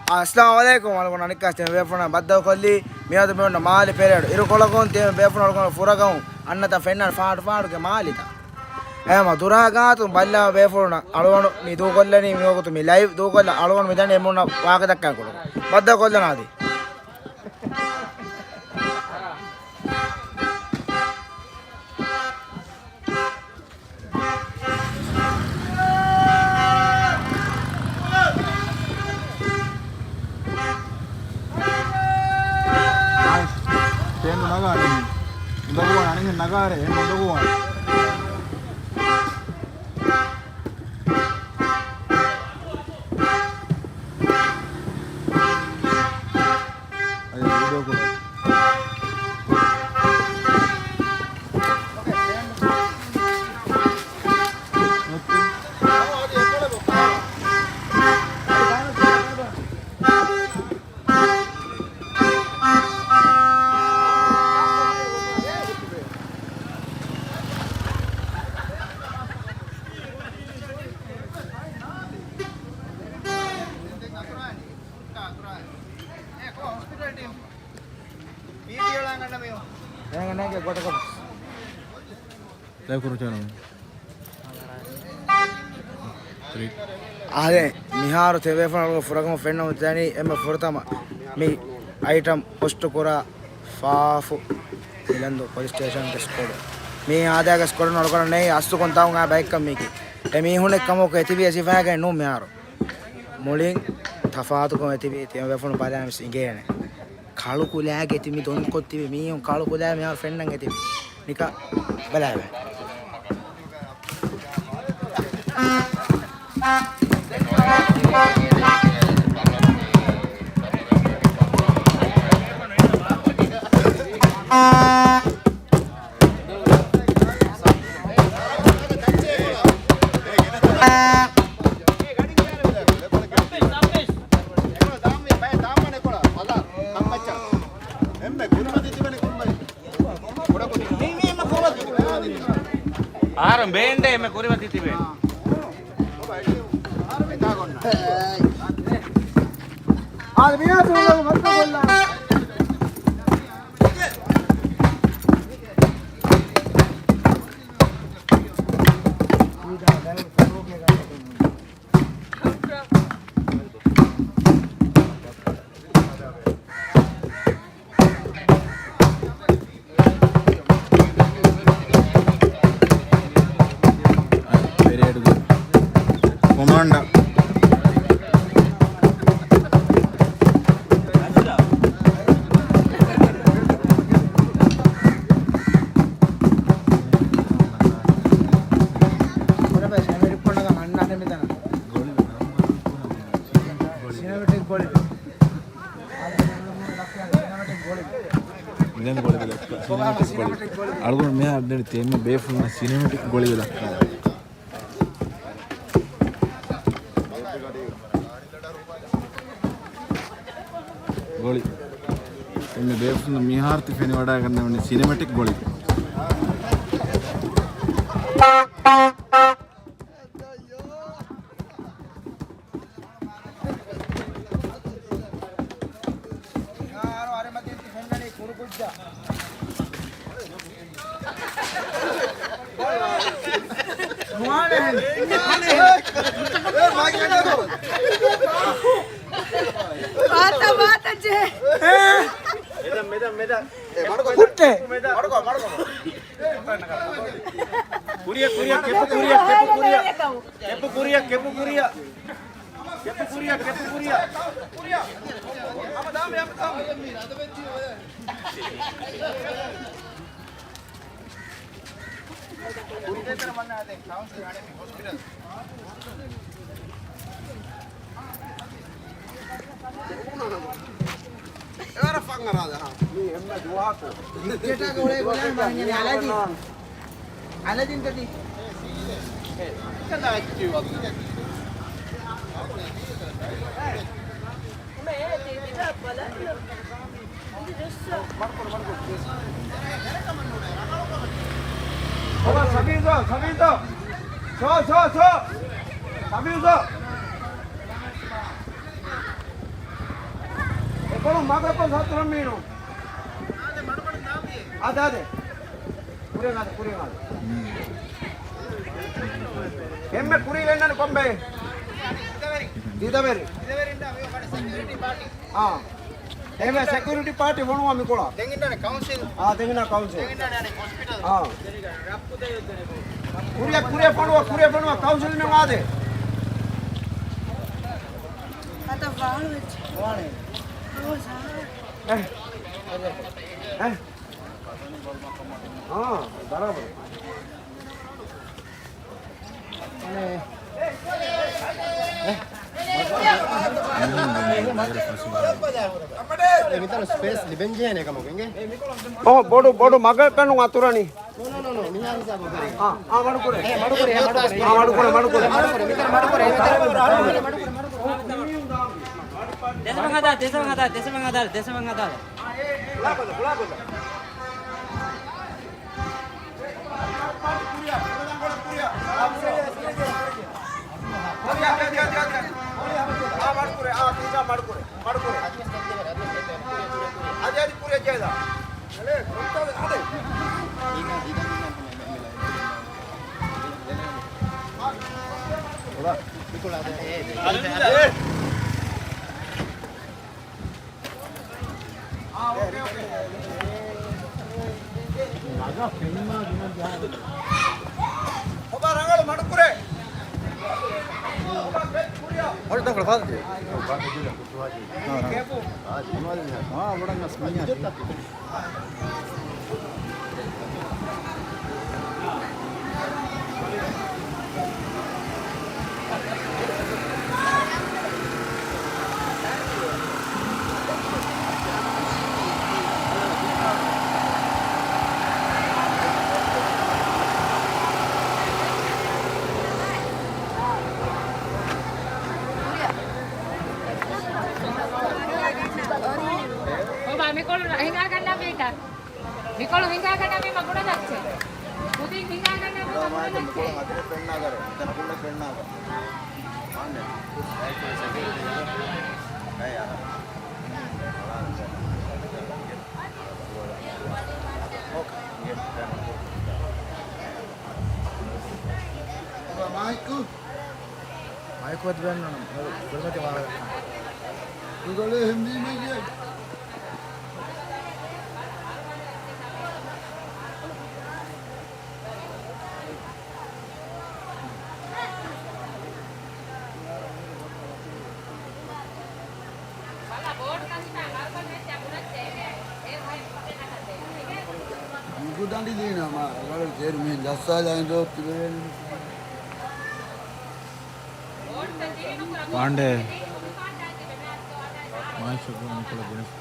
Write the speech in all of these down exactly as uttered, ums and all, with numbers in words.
އައްސަލާމު ޢަލައިކުމް. އަޅުގަނޑު އަނެއްކާ ތިމަ ބޭފުޅުންނާ ބައްދަލުކޮށްލީ، މިއަދު މި އޮންނަ މާލެ ޕެރޭޑު އިރުކޮޅަކުން ތިމަ ބޭފުޅުން އަޅުގަނޑު ފުރަގަމު އަންނަތާ ފެންނަން ފާޑު ފާޑުގެ މާލެތައް. އެހެމަ ދުރާ ގާތުން ބައްލަވާ ބޭފުޅުންނަށް އަޅުގަނޑު މި ދޫކޮށްލަނީ މި ވަގުތު މި ލައިވް ދޫކޮށްލާ އަޅުގަނޑު މި ދަނީ އެމީހުންނަށް ވާހަކަ ދައްކާ ކުޑަކޮށް. ބައްދަލުކޮށްލަން އާދެ. އާއިސް، ޓޭނު ނަގާ އަނެއް. އުނދަގޫވާނެ އަނެއް ނަގާރޭ، އެހެން އުނދަގޫވާނެ. އަދި ވީޑިއޯ ކޮލެއް. ލައިވް ކުރުން ޗާނަލް. ތްރީ. އާދެ، މިހާރު ތިބޭފުޅުން ފުރަގަމު ފެންނަމުން ދަނީ އެންމެ ފުރަތަމަ މި އައިޓަމް ޕޯސްޓު ކުރާ ފާފު އިލަންދޫ ޕޮލިސް ސްޓޭޝަންގެ ސްކޮޑު. މީ އާދައިގެ ސްކޮޑުން އަޅުގަނޑަށް ނެތް އަސްލު ކޮންތާކުން އާ ބައެއްކަން މީކީ. އެ މީހުނެއް ކަމަކު އެތިބީ އެ ސިފައިގައެއް ނޫން މިހާރު. މުޅިން ތަފާތުކޮށް އެތިބީ ތިބޭފުޅުން ބަލާ ވެސް އިނގޭނެ. ކަޅު ކުލައިގެ ތި މި ދޮންކޮށް ތިބި މީހުން ކަޅު ކުލައި މިހާރު ފެންނަން އެތިބި. ނިކަ ބަލާވެ. އަހަރެން ބޭންޑެ އެންމެ ކުރިމަތި ތިބޭ. ޕެރޭޑުގެ ކޮމާންޑަރ. ސިނަމެޓިކް ގޮޅި. ސިނަމެޓިކް ގޮޅި. އަޅުގަނޑު މިހާރު ދެން ތިމަ ބޭފުޅުންނަށް ސިނަމެޓިކް ގޮޅި ދައްކާ. ގޮޅި. އެންމެ ބޭފުޅުން މިހާރު ތި ފެނިވަޑައިގަންނަވަނީ ސިނަމެޓިކް ގޮޅި. ވާތަ، ވާތަ ޖެހޭ. ކުއްޓޭ. ކުރިއަށް، ކުރިއަށް، ކެޕު ކުރިއަށް، ކެޕު ކުރިއަށް. ކެޕު ކުރިއަށް، ކެޕު ކުރިއަށް. ކެޕު ކުރިއަށް، ކެޕު ކުރިއަށް. އަލަދީން ތަދީ. ބަބާ، ސަމީސޯ، ސަމީސޯ. ސޯ، ސޯ، ސޯ. ސަމީސޯ. އެކޮޅު މަގަކޮ ސަތުރަ މީނު. އާދެ، އާދެ. ކުރިއަށް އާދެ، ކުރިއަށް އާދެ. އެންމެ ކުރީ އެންނަނީ ކޮންބައެއް؟ ދިދަވެރި. އާ. އެންމެ ސެކިއުރިޓީ ޕާޓީ ފޮނުވާ މިކޮޅަށް. ދެން އިންނާނެ ކައުންސިލް. އާ، ދެން އިންނާ ކައުންސިލް. ދެން އިންނާނެ އަނެއް ހޮސްޕިޓަލް. އާ. ކުރިއަށް، ކުރިއަށް ފޮނުވާ، ކުރިއަށް ފޮނުވާ ކައުންސިލް މެން އާދެ. އަތަށް ވާޅު ވެއްޖެ. ވާނެ. އޯ، ސާ. އެ. އެ. އާ، ބަރާބަރު. އެ، މިތަނު ސްޕޭސް ލިބެން ޖެހޭނެ ކަމަކު އިނގޭ. އޯ، ބޮޑު، ބޮޑު މަގަށް ކަނު އަތުރަނީ. ނޯ، ނޯ، ނޯ، ނޯ. މިހާ ހިސާބު ކުރީ. އާ، އާ، މަޑުކުރޭ. އޭ، މަޑުކުރޭ، އޭ، މަޑުކުރޭ. އާ، މަޑުކުރޭ، މަޑުކުރޭ. މިތަން މަޑުކުރޭ، މިތަން މަޑުކުރޭ. ދެސަމަ ހަދާ، ދެސަމަ ހަދާ، ދެސަމަ ހަދާ، ދެސަމަ ހަދާ. އާ، މަޑުކުރޭ، އާ، ތީސާ މަޑުކުރޭ، މަޑުކުރޭ. އަދި، އަދި ކުރިއަށް ޖެހިލާ. އާ، އޯކޭ، އޯކޭ. އޮބާ ރަނގަޅު މަޑުކުރޭ. އޮބާ މިކޮޅު ހިނގާގަންނަ ބޭޓާ. މިކޮޅު ހިނގާގަންނަ މީ މަ ގުނަ ދައްޗެ. ކުދިން ހިނގާގަންނަ މީ މަ ގުނަ ދައްޗެ. މާއިކު. މާއިކު އަދި ބޭން ނަނަ. ކުރިމަތި ވާހަކަ. ކުރި ހެންދީމެއް. ނުކުތަނޑި ދީނަ މާ ރަނގަޅު ތޭރު މިހެން ޖައްސާލައިން ދޯ ތިބެވެން. ވާންޑޭ. މާތް ޝުކުރު ނުކުޅަ ދިނަސް.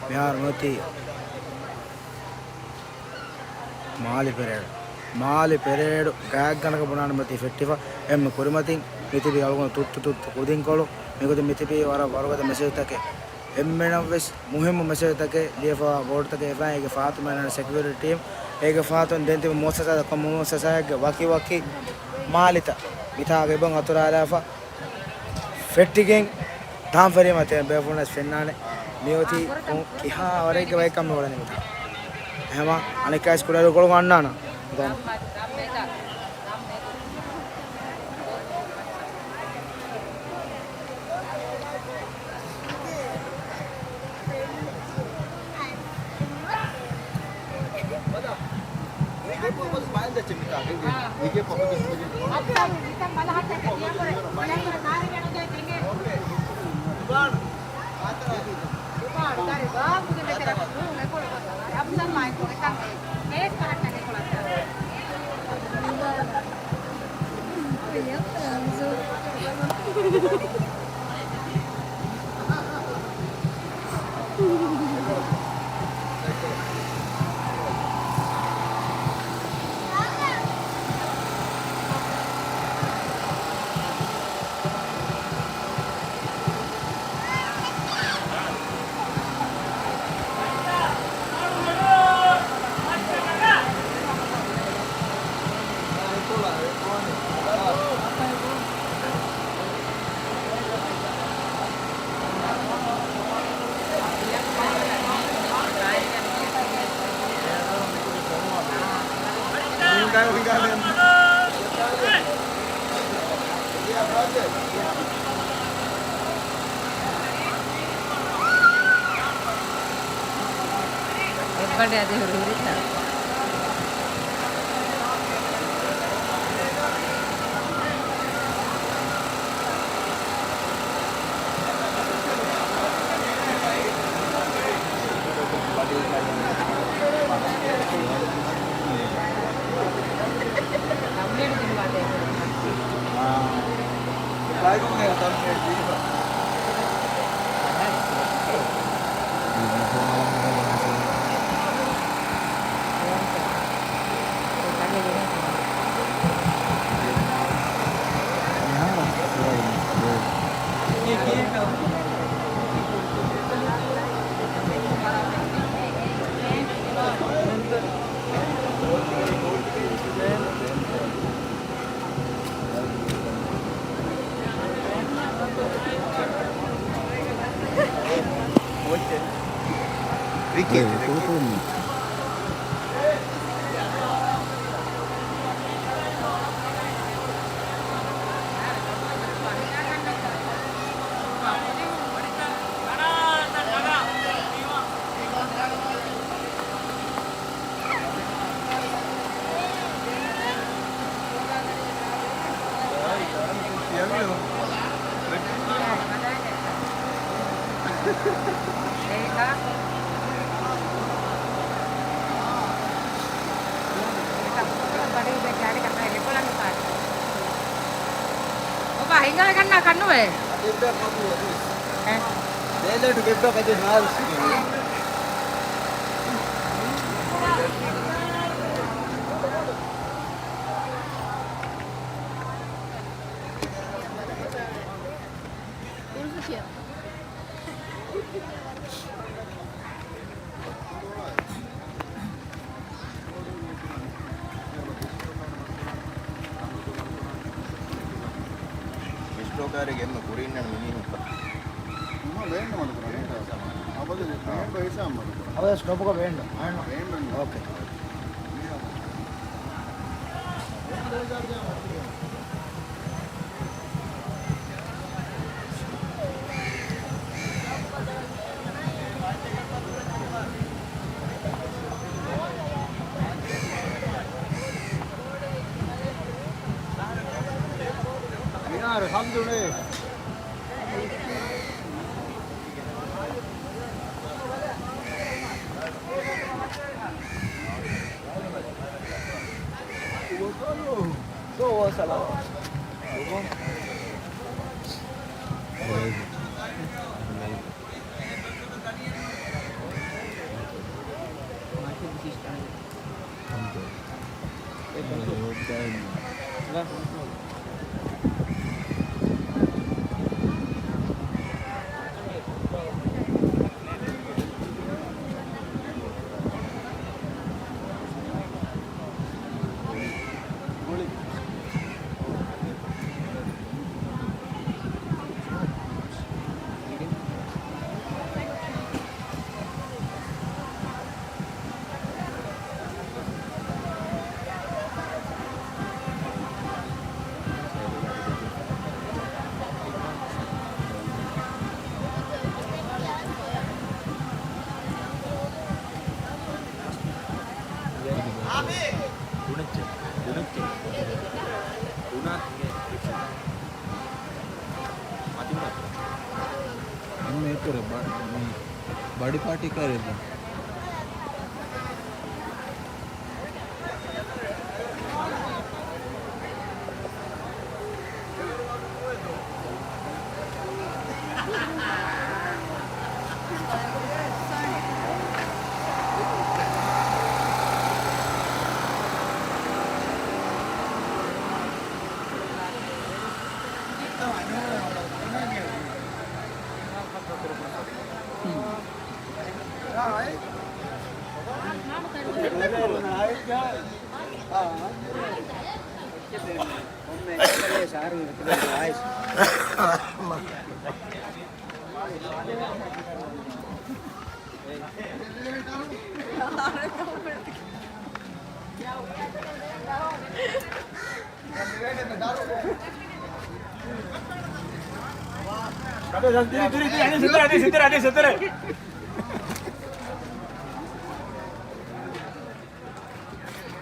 މިހާރު މިއޮތީ މާލެ ޕެރޭޑު. މާލެ ޕެރޭޑު ގާތްގަނޑަކަށް ބުނާނެ މިއޮތީ ފެއްޓިފަ. އެންމެ ކުރިމަތިން މިތިބީ އަޅުގަނޑު ތުއްތު ތުއްތު ކުދިންކޮޅު. މިގޮތުން މިތިބީ ވަރަށް ވަރުގަދަ މެސެޖްތަކެއް. އެންމެނަށްވެސް މުހިއްމު މެސެޖުތަކެއް ލިޔެފައިވާ ބޯޑުތަކެއް އެބައިގެ ފާތުމައިން ސެކިއުރިޓީ ޓީމް، އޭގެ ފާތުން ދެން ތިބި މުއައްސަސާތައް މުއައްސަސާއެއްގެ ވަކި ވަކި މާލިތައް މިތާގަ އެބަ އަތުރާލާފަ ފެއްޓިގެން ދާން ފެރީމަ ތި ބޭފުޅުންނަށް ފެންނާނެ މިއޮތީ ކިހާ ވަރެއްގެ ބައެއްކަން މި އުޅެނީ މިތާ. އެހެމަ އަނެއްކާވެސް ކުޑަ ރުކޮޅު އަންނާނަ. އެއްބަޑެ އަދި ހުރިހުރިތަ؟ އޮބާ ހިނގާ ކަންނާ ކަންނުވޭ. އެ؟ ދޭލައިޓު ބެއްބަ ކަދި ނާރު ސިކިން. މިސްޓޯކާރީގެ އެންމެ ކުރިންނަން މި މީހުން. ނުމަ ބޭންނަ މަޑު ކުރަނީ. އަބަދު ބޭންޑް ހިސާބް މަޑު ކުރަނީ. އަބަދު ސްޓޮޕުގަ ބޭންޑް. ބޭންޑް. އޯކޭ. މިހާރު ހަމްދު ނޭ. ބ-، މި ބަޑި ޕާޓީ ކަރެއް.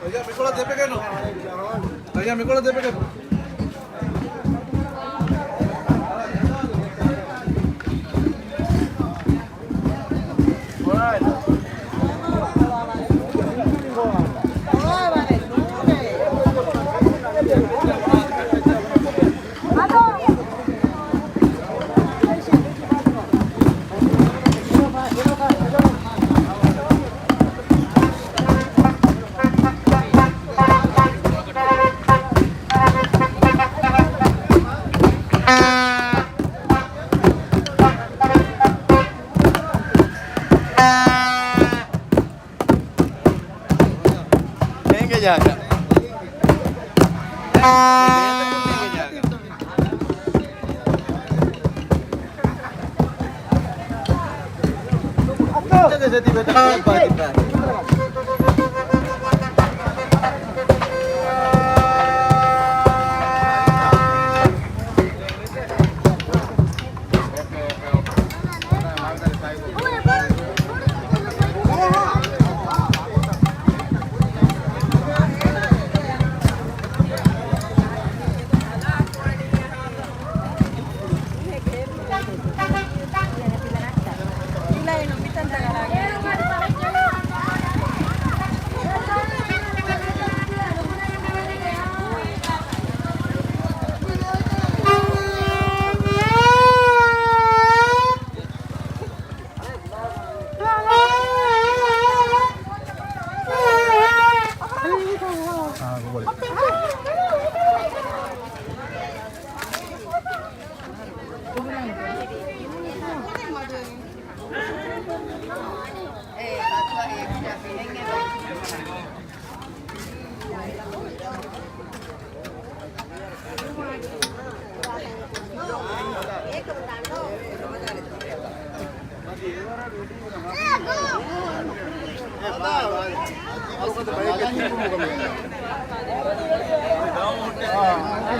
އައްޔާ، މިކޮޅަށް ދެ ޕެކެޓު. އައްޔާ، މިކޮޅަށް ދެ ޕެކެޓު. ނޭނގެ ޖާގަ.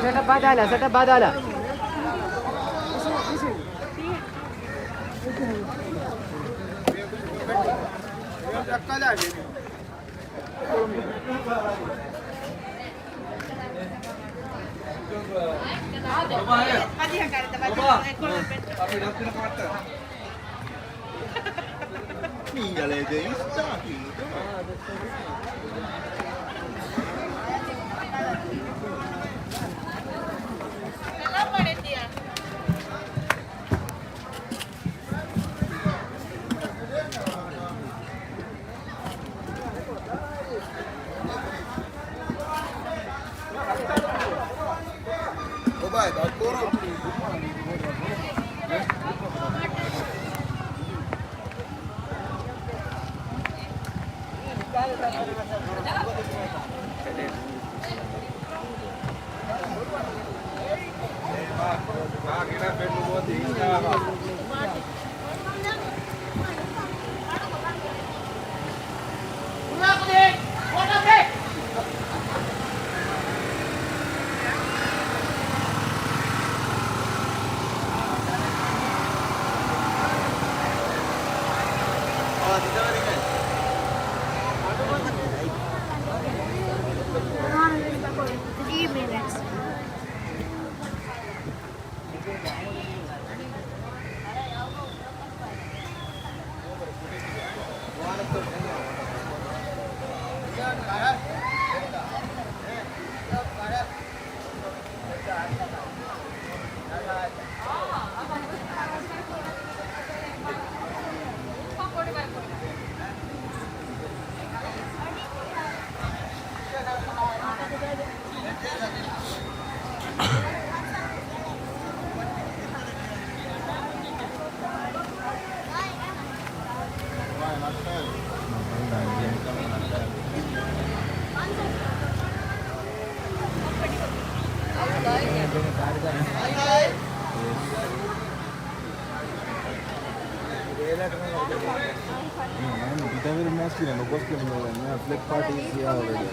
ސެޓަޕް ހަދާލާ، ސެޓަޕް ހަދާލާ. ހިތަށް ވެރި މާސް ކިރިޔާ ނުގޮސް ކެމިނަލް ފްލެގް ޕާޓީ ސިޔާ ވެރި.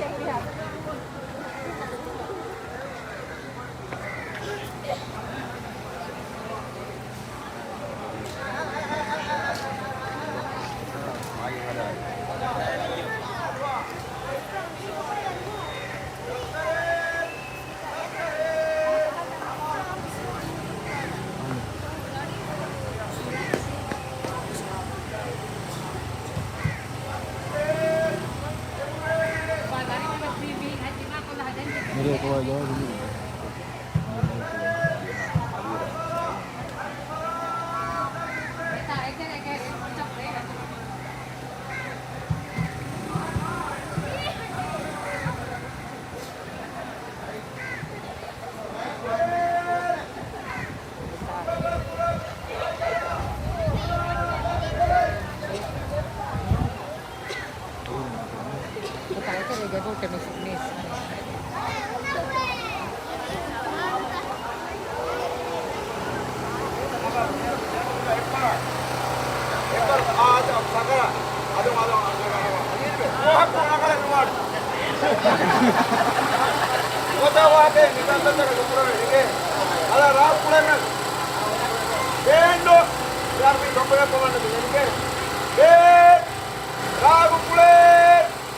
ރާގު ކުޅޭ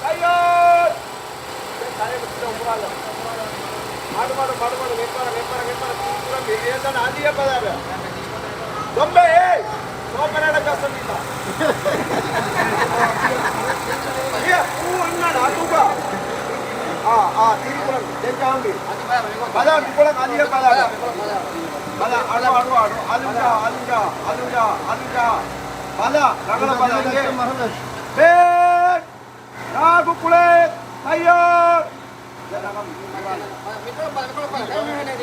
ތައްޔާރު. ދެން ތަރޭގަ ކުޑަ އުކުރާލަ. މަޑު، މަޑު، މަޑު، މަޑު، އެއްބަރަށް، އެއްބަރަށް، އެއްބަރަށް ތިން ކުރަން ބޭ، އޭތަން އަލިޔަށް ބަލާބަ. ދޮންބެ، އޭ! ސޯޕަރ އަޑަށް ޖައްސަން މިތާ. އޭ، އޫ އިންނަން އަތުގަ. އާ، އާ، ތިން ކުރަން، ދެން ޖަހަންވީ. ބަލާ، މިކޮޅަށް އަލިޔަށް ބަލާބަ. ބަލާ، އަޑު، އަޑު، އަޑު، އަލި ޖަހާ، އަލި ޖަހާ، އަލި ޖަހާ، އަލި ޖަހާ. ބަލާ، ރަނގަޅަށް ބަލާ، އިނގޭ. ބޭ! ރާގު ކުޅޭ ތައްޔާރު.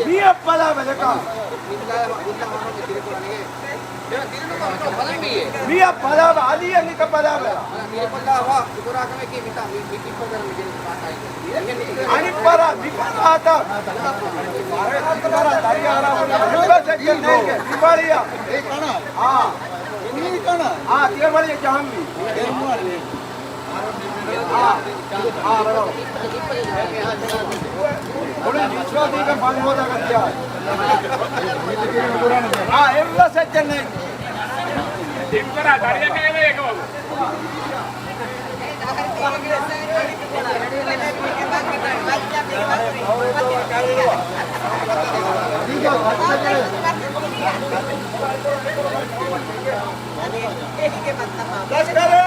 މިއަށް ބަލާބަލަކާ. މިއަށް ބަލާބަ، އަލިއަށް ނިކަ ބަލާބަލަ. އަނިއް ފަރާ މި ފަރާތަށް. އަނިއް ފަރާ ދަރިއަރާ ހުރި ހުރި ސެކަންޑް ނޭނގެ. ދިވަޅިއަށް. އާ. އާ، ދިވަޅިއަށް ޖަހަންވީ. އާ، އާ، ރަނގަޅު. ކުރިން ވިސްވާ ދީގެން ބަން ހޯދާ ގަތިއާ. އާ، އެއްވެސް އެއްޗެއް ނެތް. ތިންކުރާ ދަރިއަކަށް އެބަ އެކަމަކު. ލަސްކަރޭ!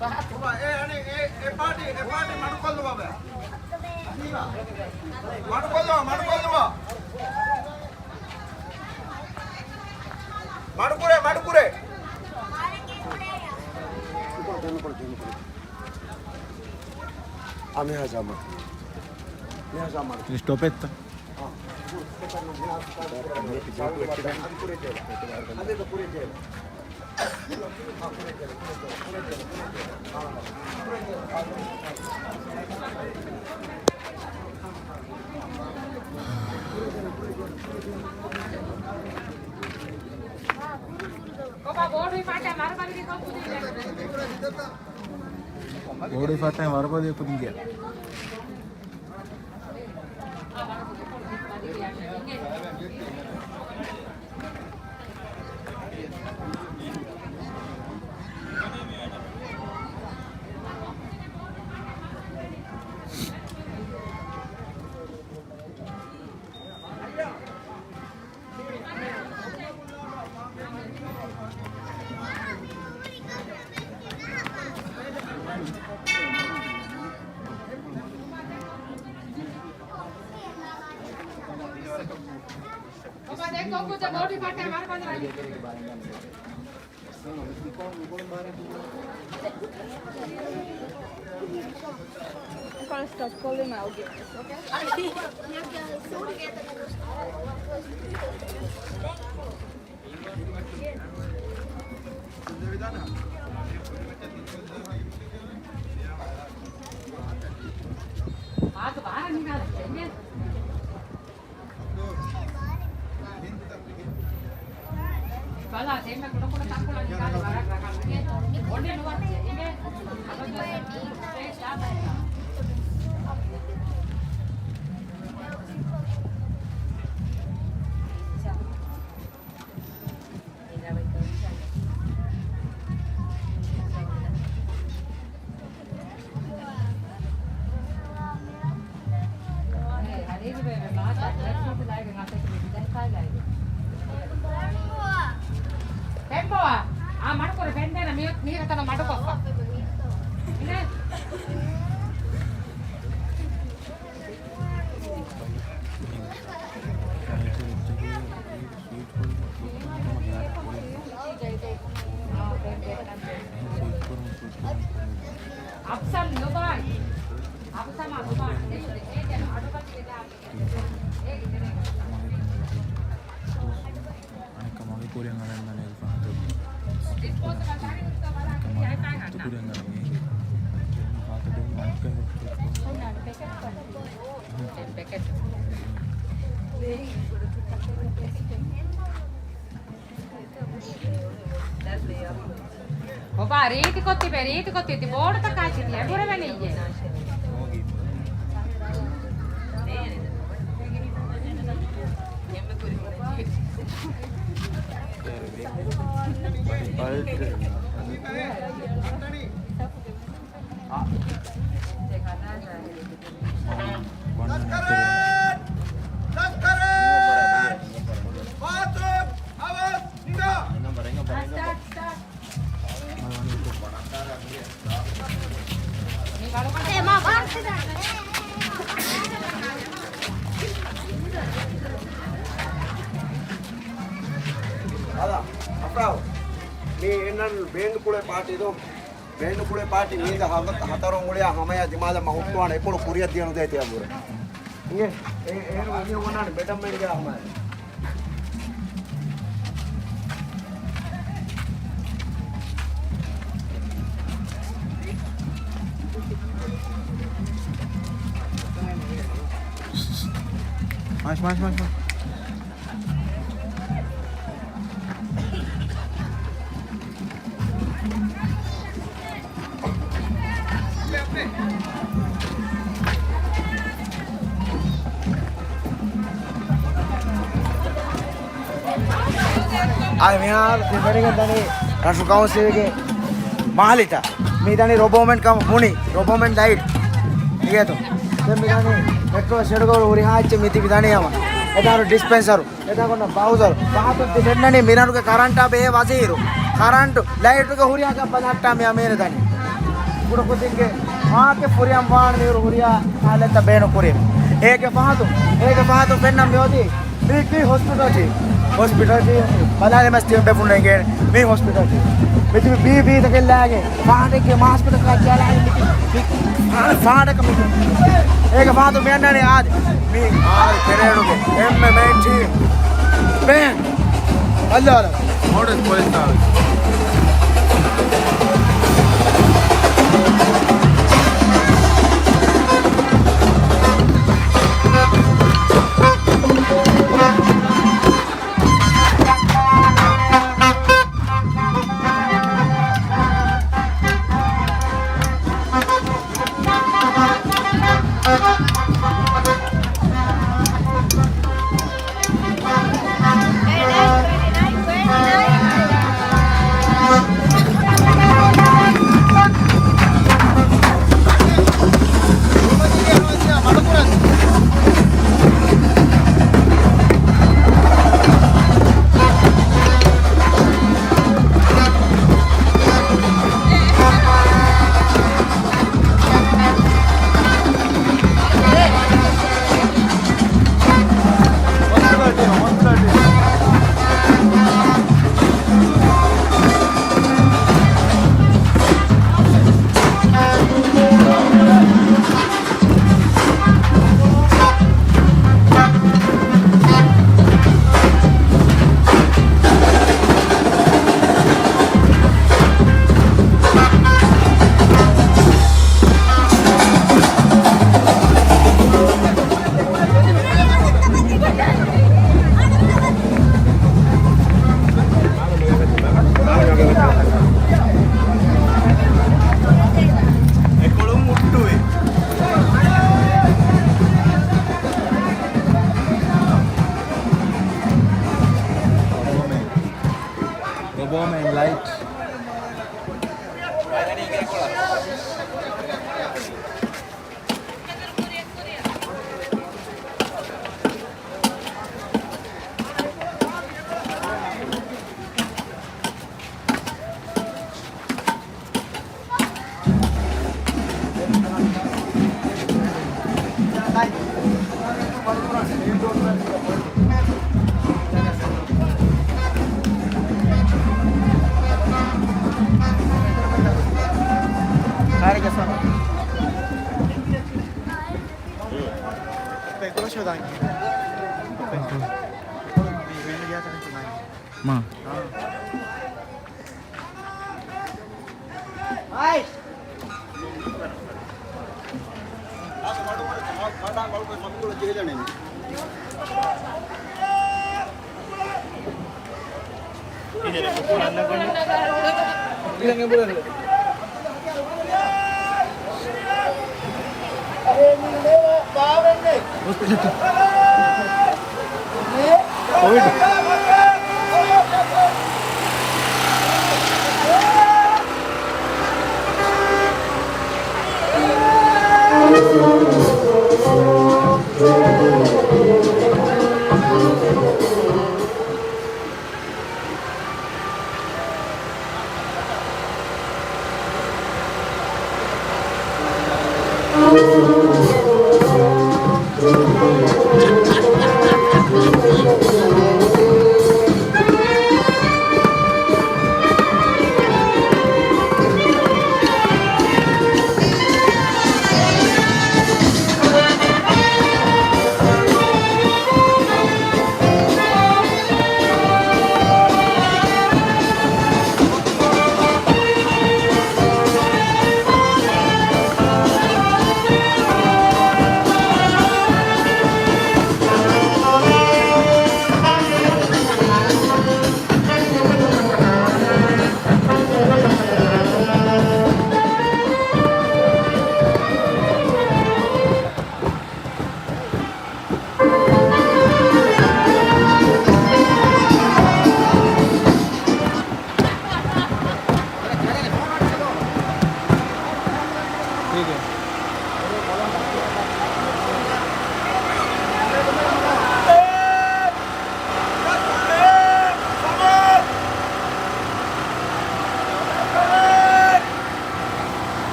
ބާބާ، އެ، އަނެއް، އެ، އެ ޕާޓީ، އެ ޕާޓީ މަޑުކޮށްލުވާ ބަ. މަޑުކޮށްލުވާ، މަޑުކޮށްލުވާ. މަޑުކުރޭ، މަޑުކުރޭ. މިހާ ޖަމާ. މިހާ ޖަމާ. ސްޓޮޕް އެއްތަ؟ ބޯޑު ފައްޓަން ވަރުބަލި ކުދިންގެ. ކޮން ސްޓޮޕް ކޮށްލީމަ އޮގެ. ބަލާ، ދެންމެ ކުޑަކުޑަ ތަންކޮޅެއް ނިދާލި ވަރަށް ރަނގަޅު. އޮންނެ ނުވަތަ އިނގޭ. ފެންބޮވާ. އާ، މަޑުކުރެ ފެންދޭނަ މި، މީރަތަނަށް މަޑުކޮށްފަ. އިނގޭ. އަފްސަން ލޮބާން. އަފްސަމާ ލޮބާން. އަނެއްކާ މަގެ ކުރިއަށް އަޅަން ދަނީ އެލްފާން ހަތަރު. އަނެއްކާ މަގެ ކުރިއަށް އަޅަން މީ. ފާތު ދެން އަނެއްކާ ޕެކެޓް. ބޮބާ، ރީތިކޮށް ތިބޭ، ރީތިކޮށް ތި، ތި ބޯޑުތަކާ ތި އެބުރެވެނީއޭ. ލަސްކަރާ! ލަސްކަރާ! ފާތުން އަވަސް ނިދާ! އަދާ، އަފްރާހު، މީ އެންނަން ބޭންޑް ކުޅޭ ޕާޓީ ދޯ. ބޭންޑް ކުޅޭ ޕާޓީ މީގަ ހަ-، ހަތަރު އުޅިޔާ ހަމަޔާ ދިމާލަށް މަ ހުއްޓުވާނެ އެކުޅު ކުރިއަށް ދިޔަ ނުދޭތި އަބުރެ. އިނގޭ، އެ، އޭރު އެންމެ އޮންނާނެ ބެޑަށް މެންގެ ހަމަޔާ. މާޝް، މާޝް، މާޝް، މާޝް. އާ، މިހާރު ތި ފެނިގެން ދަނީ ރަށު ކައުންސިލްގެ މާލިތައް. މި ދަނީ ރޮބޯމެން ކަމަށް ބުނި، ރޮބޯމެން ލައިޓް. އިނގޭތޯ؟ ދެން މި ދަނީ މެޓްރޯ ޝެޑުގަ ހުރިހާ އެއްޗެއް މި ތިބި ދަނީ ހަމަ. އެދާނު ޑިސްޕެންސަރު. އެތާ ކޮންނަ ބައުޒަރު ފަހަތުން ތި ފެންނަނީ މިރަނުގެ ކަރަންޓާ ބެހޭ ވަޒީރު. ކަރަންޓު ލައިޓުގެ ހުރިހާ ކަން ބަލަހައްޓާ މި އަމީރު ދަނީ. ކުޑަކުދިންގެ މާކެ ފުރިހަމަ ވާން މިހުރު ހުރިހާ ހާލަތްތައް ބޭނުން ކުރީމަ. އޭގެ ފަހަތު، އޭގެ ފަހަތު ފެންނަން މިއޮތީ މީ ކީ ހޮސްޕިޓަލް ޓީމް. ހޮސްޕިޓަލް ޓީމް ބަލާލަމާ ތިބޭފުޅުން އެނގޭނެ. މީ ހޮސްޕިޓަލް ޓީމް. މިތިބި ބީބީތަކެއް ލާގެ ފާޑެއްގެ މާސްކުތަކާ ޖަލާއި މިތި ފާ-، ފާޑަކަށް މިތި. އޭގެ ފާދު މި އަންނާނެ އާދެ. މީ އާދެ ޕެރޭޑުގެ އެންމެ މެއިން ޓީމް. ބޭން. އައްލާ އަލަ. މޯޓަސް ޕޮލިސް އާވެ. އެކޮޅުން ހުއްޓުވި. ރޮބޯމެން ލައިޓް. މާ.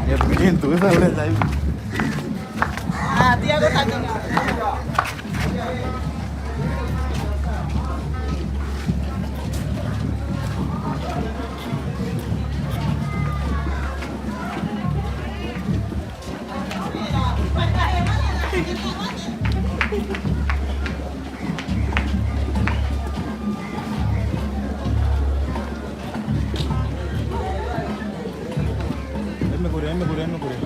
އެ ބިޑިން ތުވެފަ އުޅެ ލައިވް. އެންމެ ކުރި، އެންމެ ކުރި، އެންމެ ކުރި.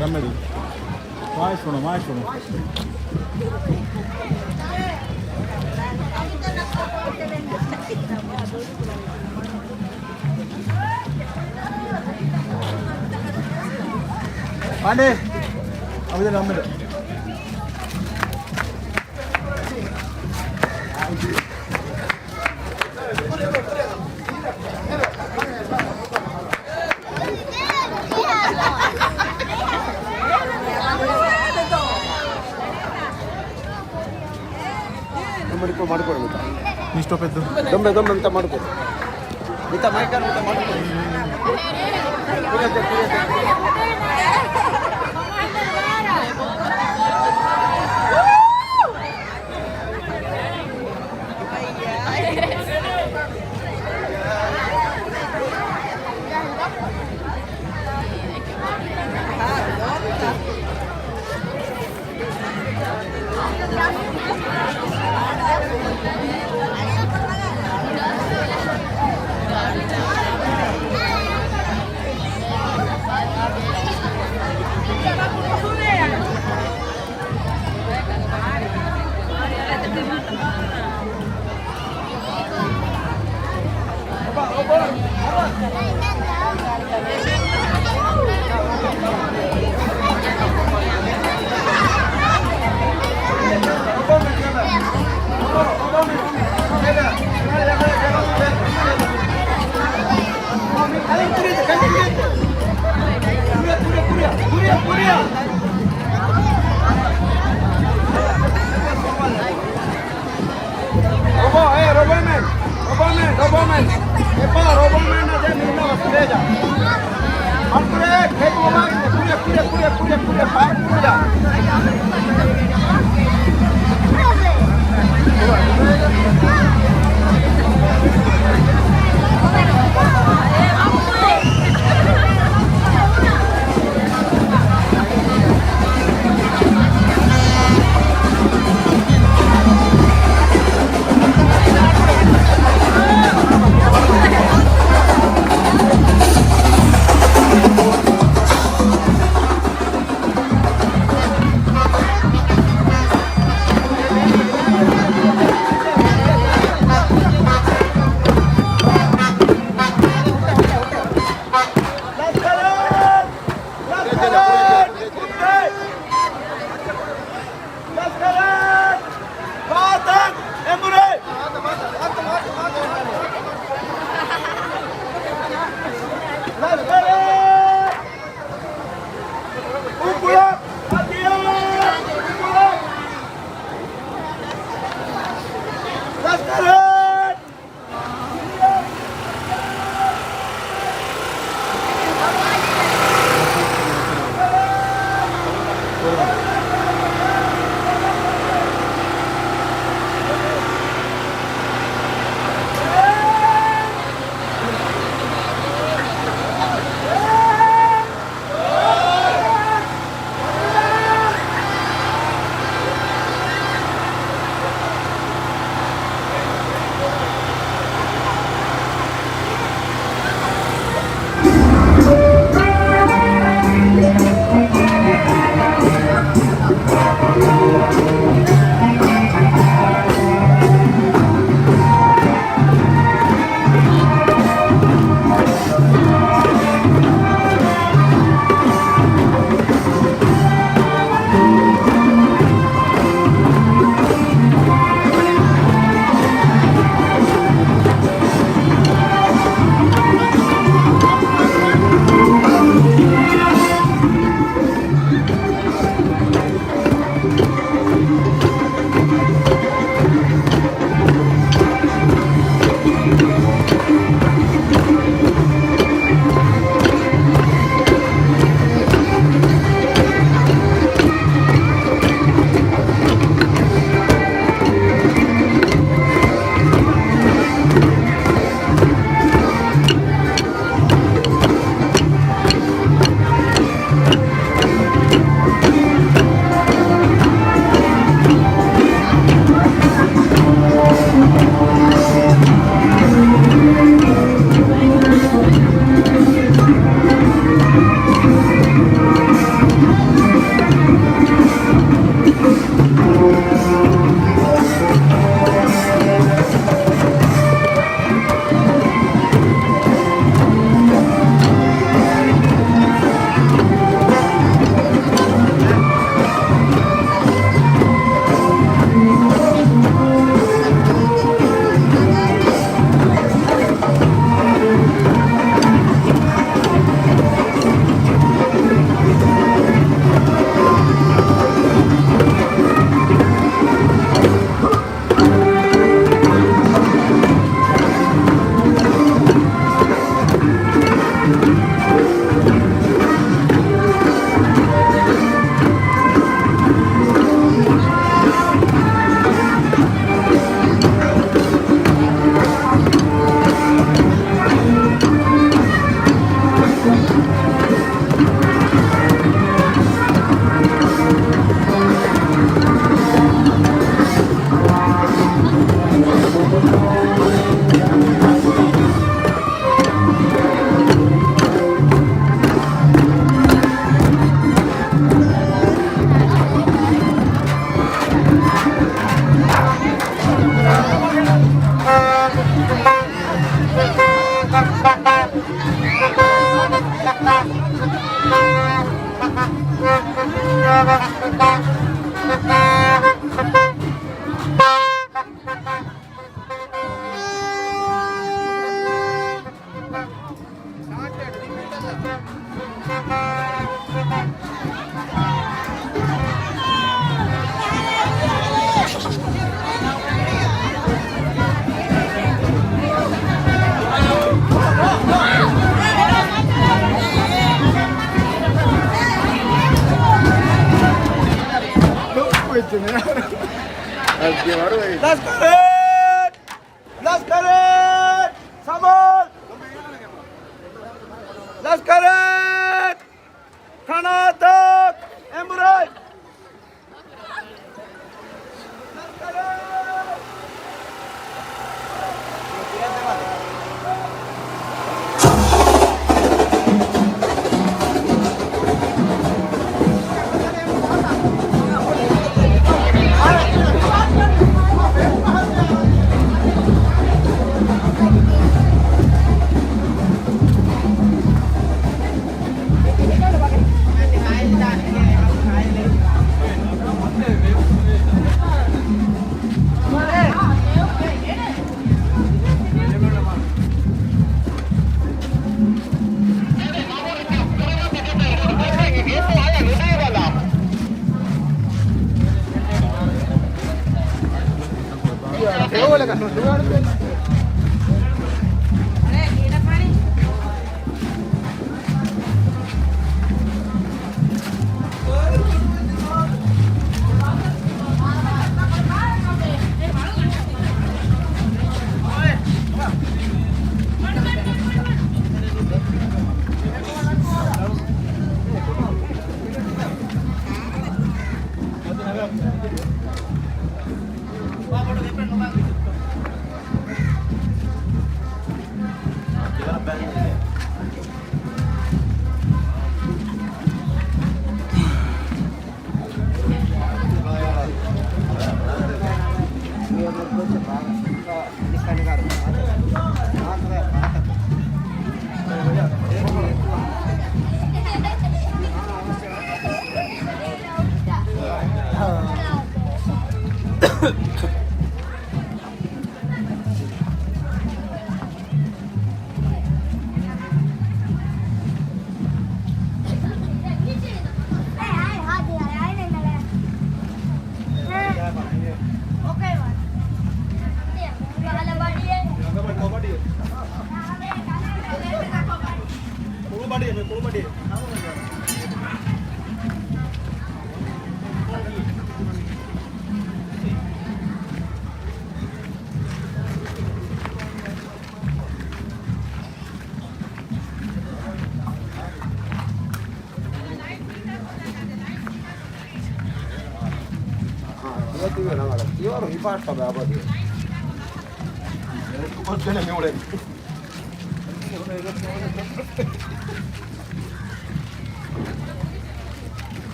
ކަމެޑި. މާތް ޝުނު، މާތް ޝުނު. އަނެ. އަބިދަ ނަމެދ. ދޮންބެ މިތާ މަޑުކޮށް. މިތާ މަޑުކޮށް. މިތާ މައިކަރު މިތާ މަޑުކޮށް. ރޮބޯ، އޭ، ރޮބޯމެން، ރޮބޯމެން، ރޮބޯމެން. އެޕާ ރޮބޯމެން އަދެ މިންނަ ވަސް ކުރޭޖާ. މަންކުރޭ، ކެތު ވަމާގެ ކުރިޔަ، ކުރިޔަ، ކުރިޔަ، ކުރިޔަ، ކުރިޔަ، ފާރު ކުރިޔަ. ލަސްކަރެއް! ސަމާލް! ލަސްކަރެއް! ކަނާތަށް އެނބުރޭ!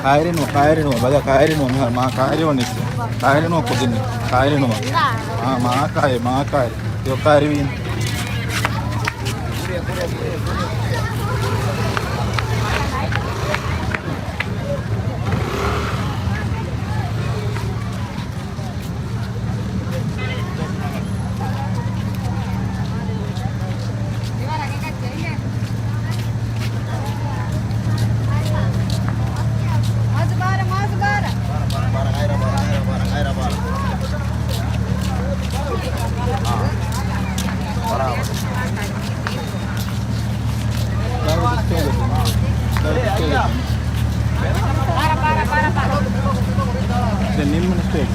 ކާއިރިނުވަ، ކާއިރިނުވަ، ބަލަ ކާއިރިނުވަ، މިހާރު މާ ކާއިރިވަނީ. ކާއިރިނުވަ ކުދިން، ކާއިރިނުވަ. މާ، މާ ކާއި، މާ ކާއި. ތިޔޮ ކާއިރިވީން. ދެން ނިންމަން ސްޓޭޖް.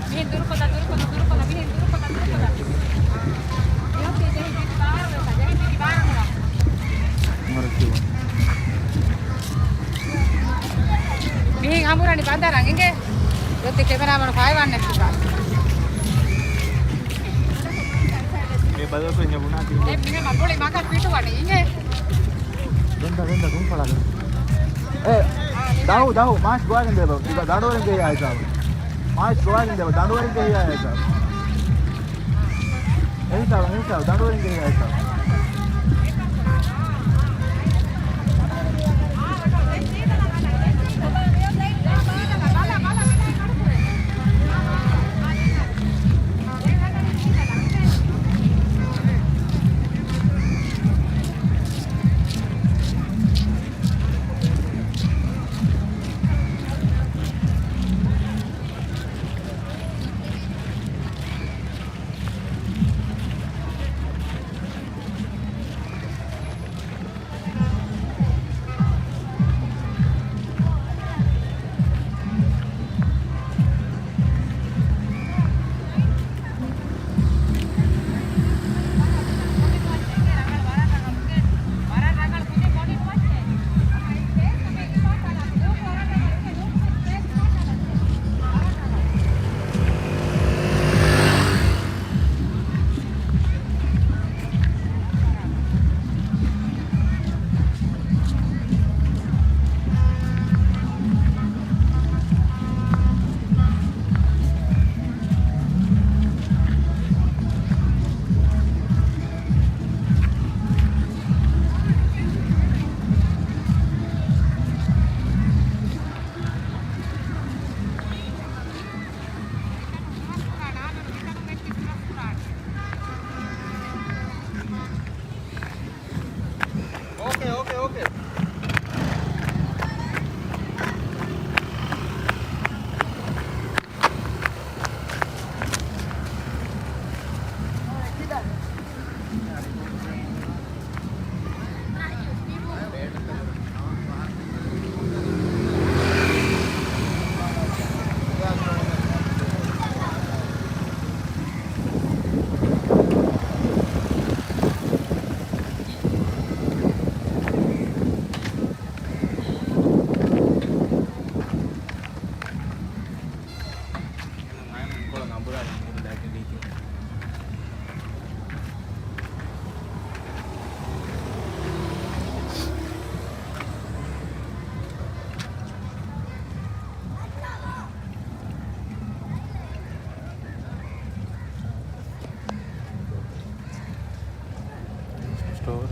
މިހެން ދުރުކޮށްލާ، ދުރުކޮށްލާ، ދުރުކޮށްލާ، މިހެން ދުރުކޮށްލާ، ދުރުކޮށްލާ. މިހޮކީ ޖެހި ޖެހި ބާރުވެފަ، ޖެހި ޖެހި ބާރުވެފަ. މިހެން އަނބުރާނީ ބަނދަރަށް އިނގޭ. ރޮއްދެ ކެމެރާމަނު ފައިވާން ނެތިފަ. އެ ބަލަސް ވެންޏަ ބުނާ ތިން. އެ މިހެން މަގުޅި މަކަށް ފިޓުވަނީ އިނގޭ. ދެން ދާ، ދެން ދާ، ދުން ފަޅާ ދެން. އޭ، ދާއޫ، ދާއޫ، މާސް ގޮވާގެން ދޭ ބަ. ދަނޑުވަރެން ޖެހިޔާ ހިސާބު. މާސް ގޮވާގެން ދޭ ބަ. ދަނޑުވަރެން ޖެހިޔާ ހިސާބު. އެހިސާބު، އެހިސާބު، ދަނޑުވަރެން ޖެހިޔާ ހިސާބު. އޯކޭ، އޯކޭ، އޯކޭ. ސްޓޯރ.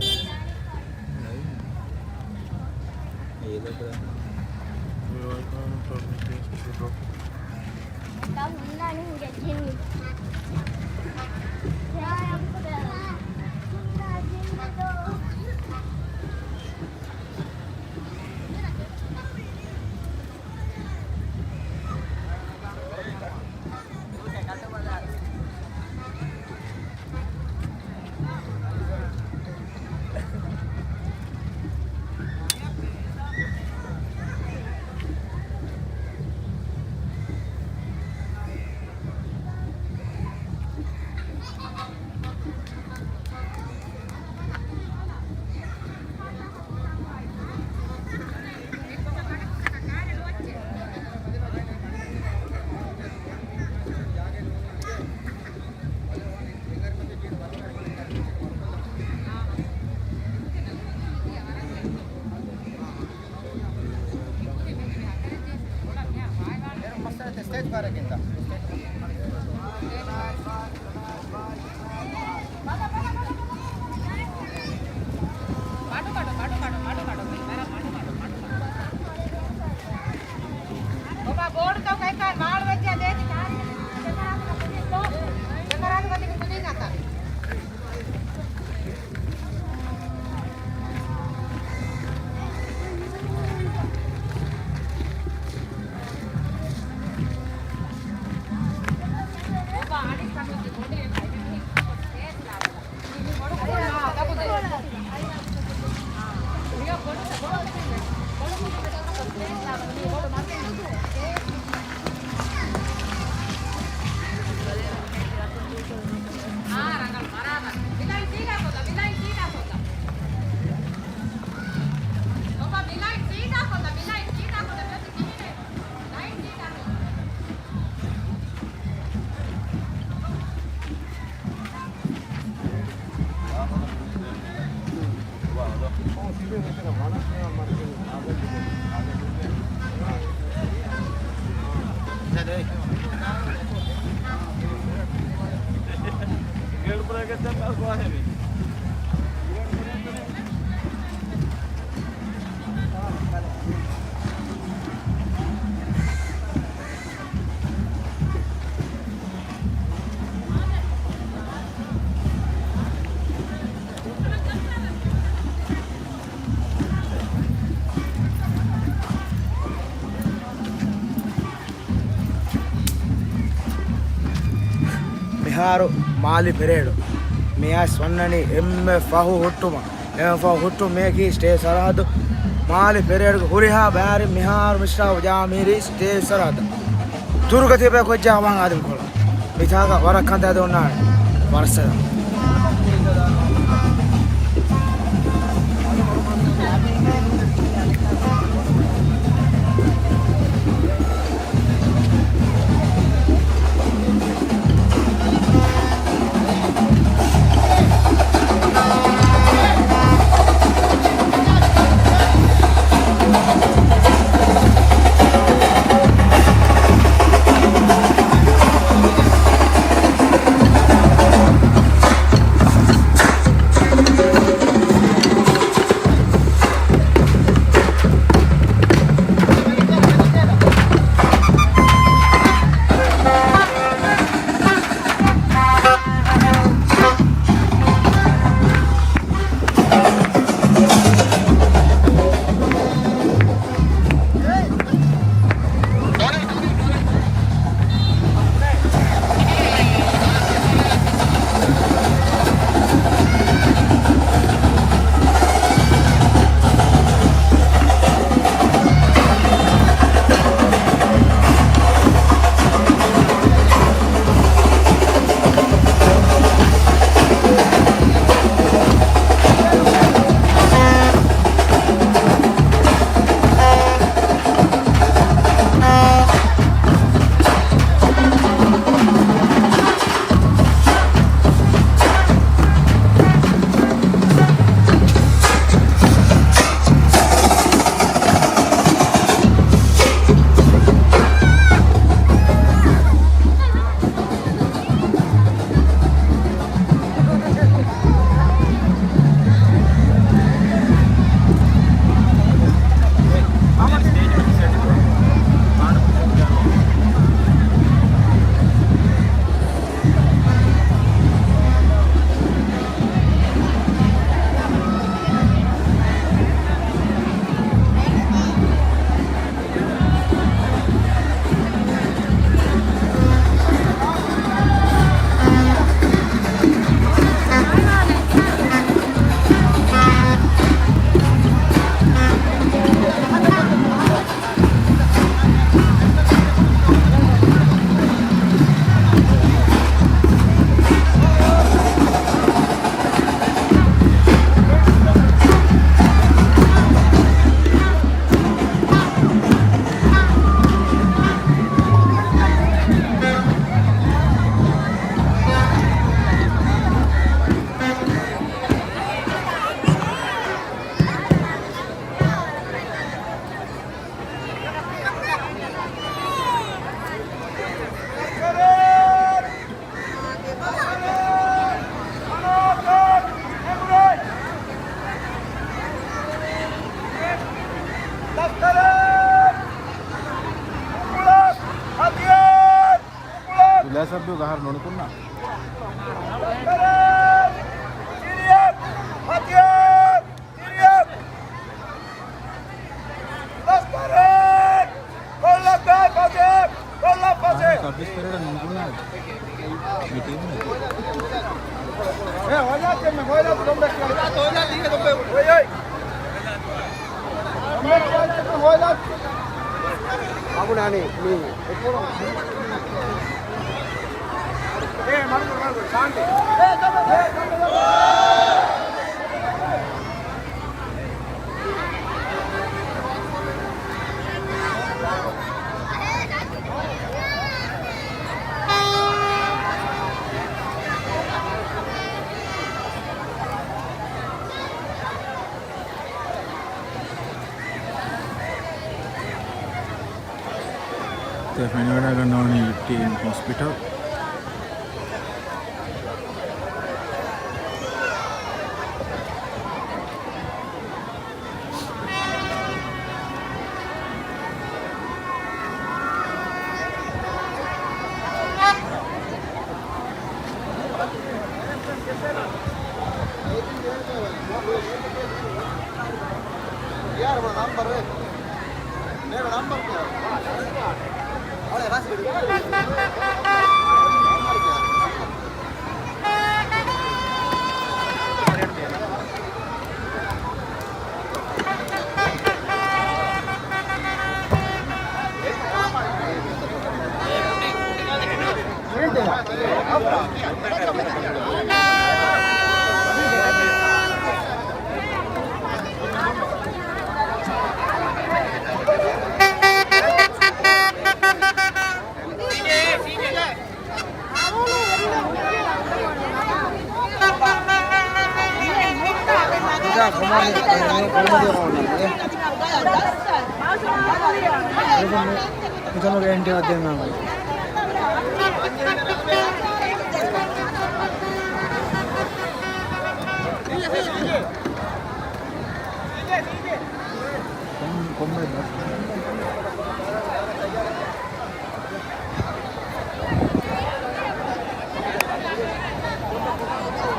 ބޯޑުތައް ކައިކާ މާޅު ވެއްޖެ ދޭތި ކާރި ކެމެރާތަކަށް ކުދިން ދޯ. ކެމެރާތަކަށް ދިނި ކުދިން އަތަށް. މިހާރު މާލި ޕެރޭޑު މިއަސް ވަންނަނީ އެންމެ ފަހު ހުއްޓުމަށް. އެންމެ ފަހު ހުއްޓުން މިއަކީ ސްޓޭޓް ސަރަހައްދު. މާލި ޕެރޭޑުގެ ހުރިހާ ބައިވެރިން މިހާރު މިސްރާބު ޖަމާވީ ސްޓޭޓް ސަރަހައްދަށް. ދުރުގަ ތިބޭ ކޮއްޗާ ވާން އާދެމިކޮޅު. މިތާގަ ވަރަށް ކަންތައް އޮންނާނެ. ވަރަށް ސަލާމް. ލާސަބް ގަހަރު ނުނިކުންނާ. ސައްވީސް ޕެރޭޑަށް ނުނިކުންނާނެ. މި ޓީމު. އެ، ހޮއިލާތި އެންމެ ހޮއިލާތި ދޮންބެ ކިޔާ. ހޮއި، ހޮއި. ދޮންބެ ކިޔާ ހޮއިލާތި. ބާބު ނާނީ މީ. އެ، މަޑު، މަޑު، ޝާންތި. ފެނިވަޑައިގަންނަވަނީ ޓީމް ހޮސްޕިޓަލް.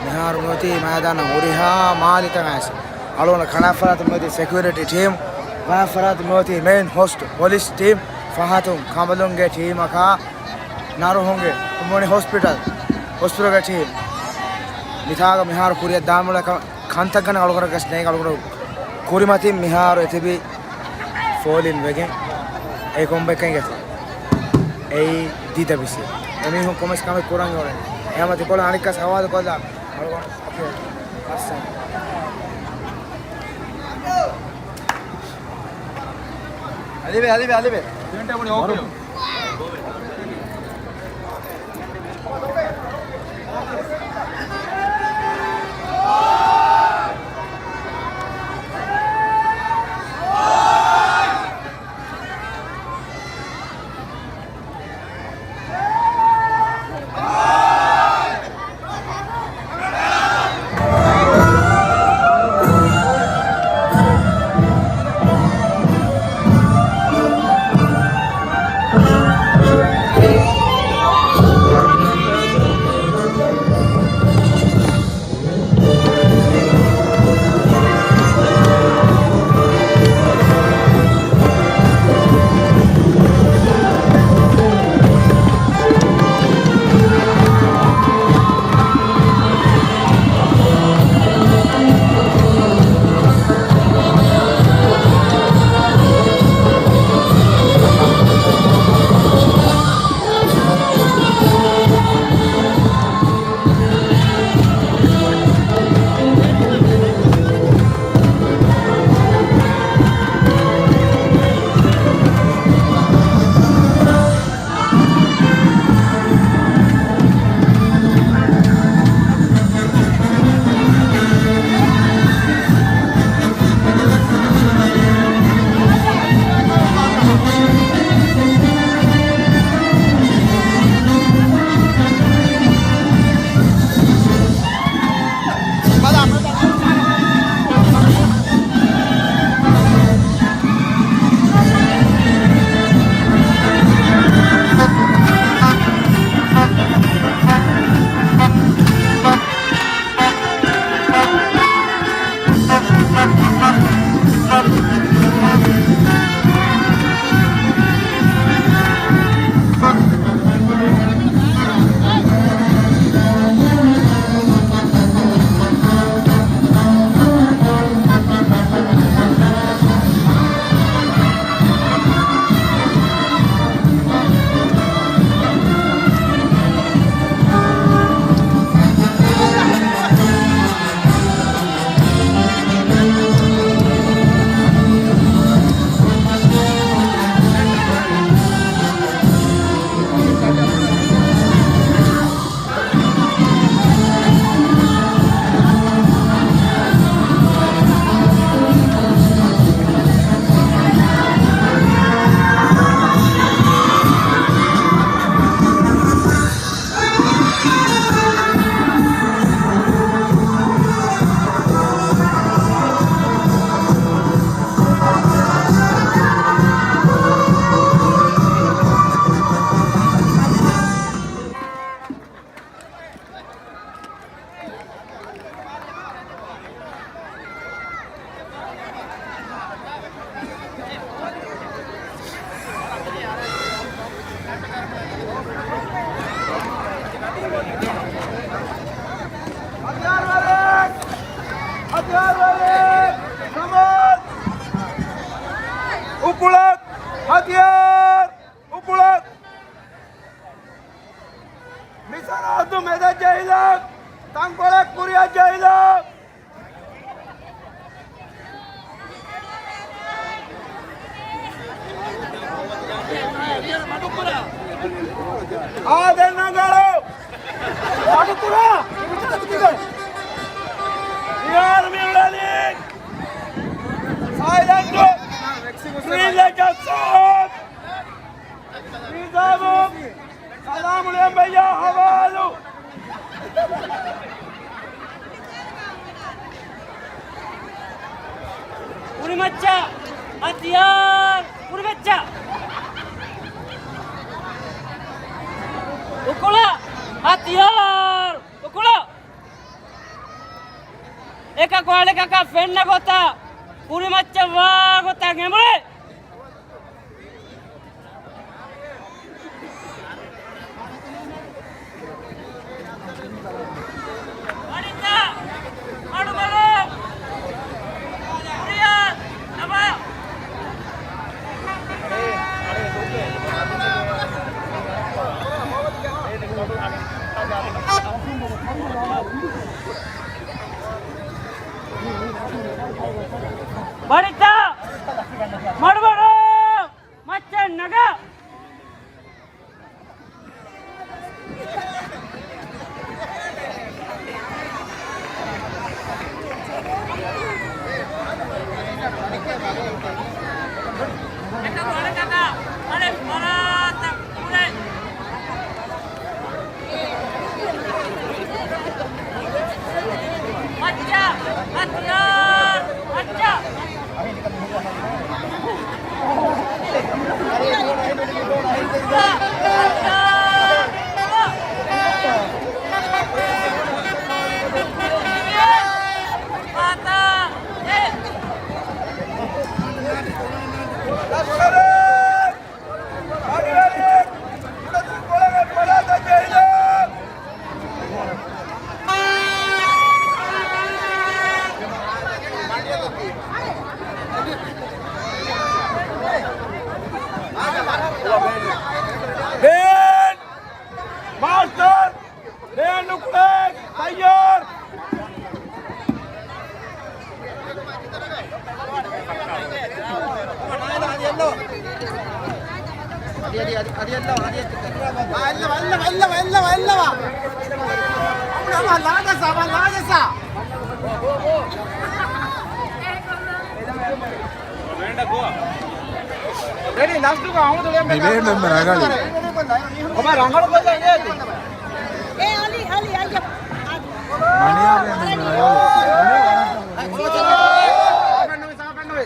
މިހާރު މިއޮތީ މައިދާނަށް ހުރިހާ މާލެތަކަށް އަޅުގަނޑު ކަނާފަރާތު މިއޮތީ ސެކިއުރިޓީ ޓީމް، ކަނާފަރާތު މިއޮތީ މެއިން ހޮސްޓް ޕޮލިސް ޓީމް، ފަހަތުން ކަނބަލުންގެ ޓީމަކާ ނަރުހުންގެ ކުނބުނި ހޮސްޕިޓަލް، ހޮސްޕިޓަލްގެ ޓީމް. މިތާގަ މިހާރު ކުރިއަށް ދާން އުޅޭ ކަންތައް ގަނެ އަޅުގަނޑަށް ނޭނގެ އަޅުގަނޑު ކުރިމަތިން މިހާރު އެތިބި ފޯލިން ވެގެން އެ ކޮންބެކަން ގެތޯ އެއީ ދީދަ ބިސީ. އެމީހުން ކޮމެސް ކަމެއް ކުރަން އޮޅެ. އެހަމަ ތިކޮޅަށް އަނެއްކާސް ހަވާލު ކޮށްލާ. އަޅުގަނޑު އަސްސަން. އަލިވެ، އަލިވެ، އަލިވެ. ދެން ޓަބުނި އޯކޭ. ރާދު މެދަށް ޖެހިލަން، ތަންކޮޅެއް ކުރިއަށް ޖެހިލަން. އާދެން ރަނގަޅު. މަޑުކުރާ. މިހާރު މި އުޅެނީ ސައިލެންޓު ގްރީން ލައިޓް އައްސަ. ނިޒާމު ސަލާމު ލިޔަން ބައްޔާ ހަވާލު. ކުރިމައްޗަށް ހަތިޔާރު، ކުރިމައްޗަށް. އުކުޅަ، ހަތިޔާރު، އުކުޅަ. އެކަކު އަނެކަކަށް ފެންނަ ގޮތަށް، ކުރިމައްޗަށް ވާ ގޮތަށް އެނބުރޭ. ބަޑިތަ! މަޑުމަޑު! މައްޗަށް ނަގާ! ބޭންޑް މާސްޓަރ! ބޭންޑް ކުޅޭ ތައްޔާރު. މި ބޭންޑް އެންމެ ރަނގަޅީ. އޭ އަލީ، އަލީ، އައްޔަ. މަނިޔާ ބޭންޑް އެންމެ ރަނގަޅީ.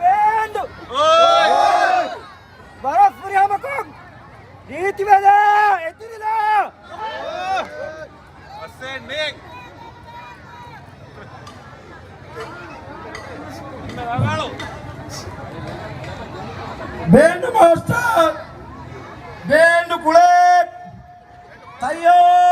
ބޭންޑް! ވަރަށް ފުރިހަމަކޮށް ރީތިވެލާ އެތިރިލާ. އަސެން މޭގް. ބޭންޑް މާސްޓަރ، ބޭންޑް ކުޅޭ ތައްޔާރު.